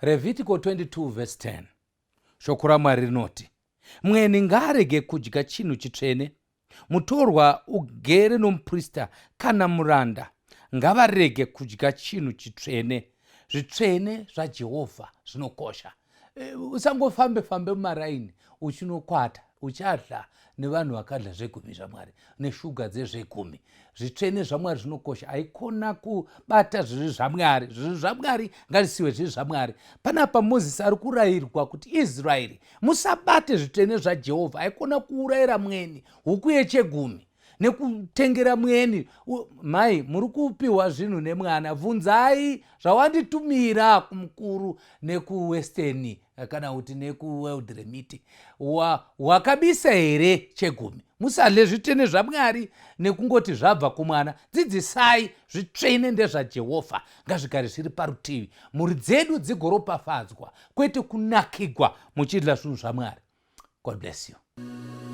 Revhitiko 22 vhesi 10 shoko raMwari rinoti, Mweni ngaarege kudya chinhu chitsvene, mutorwa ugere nomuprista kana muranda ngavarege kudya chinhu chitsvene. Zvitsvene zvaJehovha zvinokosha. E, usangofambe fambe mumaraini uchinokwata uchadla nevanhu vakadla zvegumi zvamwari neshuga dzezvegumi zvitsvene zvamwari zvinokosha haikona kubata zviri zvamwari zviri zvamwari ngazvisiwe zviri zvamwari panapa mozisi ari kurayirwa kuti israeri musabate zvitsvene zvajehovha haikona kuurayira mweni huku yechegumi nekutengera mweni mai muri kupiwa zvinhu nemwana bvunzai zvawanditumira kumukuru nekuwestern kana kuti nekuworld remit wakabisa here chegumi musadle zvitsvene zvamwari nekungoti zvabva kumwana dzidzisai zvitsvene ndezvajehovha ngazvigare zviri parutivi mhuri dzedu dzigoropafadzwa kwete kunakigwa muchidla zvinhu zvamwari god bless you.